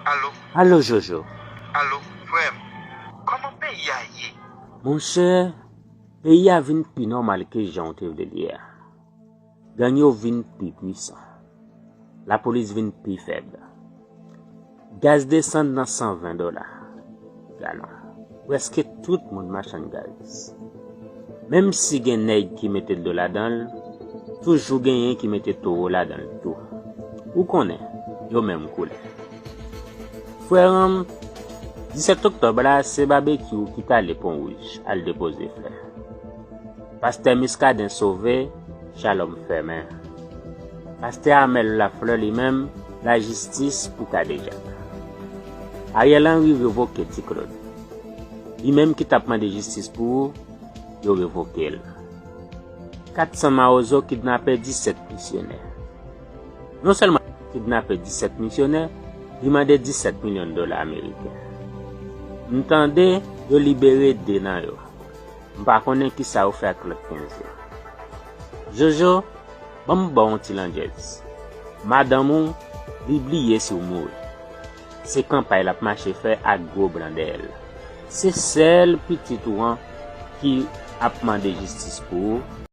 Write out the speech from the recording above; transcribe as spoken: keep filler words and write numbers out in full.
Alo, Alo Jojo. Alo, frè m. Kòman peyi a ye? Monchè, peyi a vin pi nòmal ke jan w te vle l ye a. Gang yo vin pi pwisan. Lapolis vin pi fèb. Gaz desann nan san ven dola galon. Prèske tout moun machann gaz. Menm si gen nèg ki mete dlo ladan l, toujou genyen ki mete towo ladan l tou. Ou konnen, yo menm koulè. Frè m, disèt oktòb la, se Babekyou ki t ale Pon Wouj al depoze flè. Pastè Muscadin sove, Shalom fèmen. Pastè Amel Lafleur li menm, lajistis pou kadejak. Ariel Henry revoke Ti Claude. Li menm ki t ap mande jistis pou ou, yo revoke l. Kat san Mawozo kidnape disèt misyonè. Non sèlman kidnape disèt misyonè, li mande disèt milyon dola ameriken. M tande yo libere de nan yo. M pa konnen kisa yo fè ak lòt kenz yo. Jojo, ban m ba w yon ti landjèz. Madanm ou, li bliye si w mouri. Se kanpay l ap mache fè ak gwo blan dèyè l. Se sèl pitit ou an ki ap mande jistis pou ou,